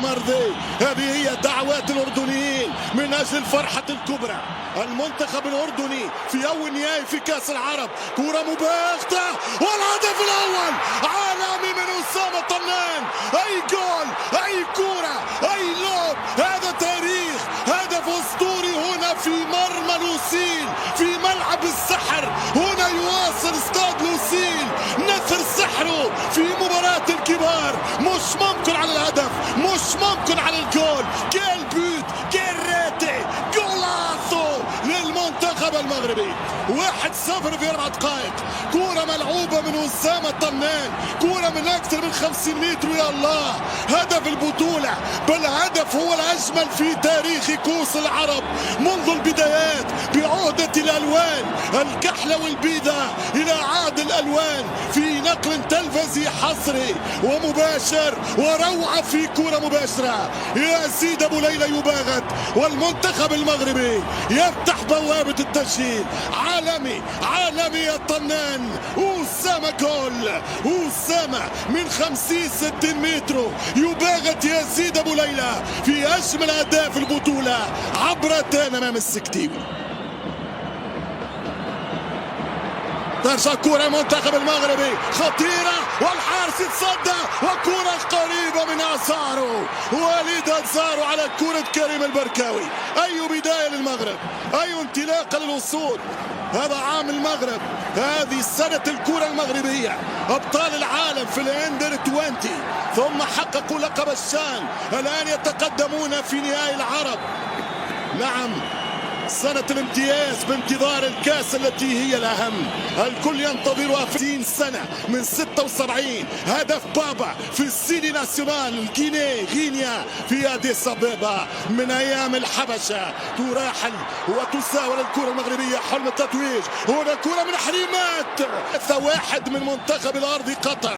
مرضي. هذه هي دعوات الأردنيين من أجل الفرحة الكبرى. المنتخب الأردني في أول نهائي في كأس العرب. كرة مباغتة والهدف الأول عالمي من أسامة طنان. أي جول، أي كرة، أي lob، هذا تاريخ، هدف أسطوري هنا في مرمى لوسيل في ملعب السحر. هنا يواصل استاد لوسيل نثر سحره في مباراة الكبار. مش ممكن على الهدف، مش ممكن على الجول. quel but، quel raté، golazo للمنتخب المغربي. 1-0 في 4 دقائق. كرة ملعوبة من أسامة طنان، كرة من أكثر من 50 متر. يا الله، هدف البطولة، بل هدف هو الأجمل في تاريخ كؤوس العرب منذ البدايات بعهدة الألوان الكحلة والبيضاء إلى عهد الألوان، في نقل تلفزي حصري ومباشر وروعة في كرة مباشرة. يزيد أبو ليلى يباغت والمنتخب المغربي يفتح بوابة التسجيل. عالمي، عالمي يا طنان. أسامة، جول أسامة من 50 60 متر، يباغت يزيد أبو ليلى في أجمل أهداف البطولة عبرتان أمام السكتيوي. ترجع كرة المنتخب المغربي خطيرة والحارس يتصدى، وكرة قريبة من أزارو، وليد أزارو على كرة كريم البركاوي. أي بداية للمغرب، أي انطلاقة للأسود. هذا عام المغرب، هذه سنة الكرة المغربية. أبطال العالم في ال under 20، ثم حققوا لقب الشان، الآن يتقدمون في نهائي العرب. نعم، سنة الامتياز بانتظار الكاس التي هي الأهم، الكل ينتظرها في سنة من 76، هدف بابا في السيدي ناسيونال الجيني غينيا في أديس أبابا من أيام الحبشة. تراحل وتساور الكرة المغربية حلم التتويج. هنا كرة من حريمات، 1 من منتخب الأرض قطر.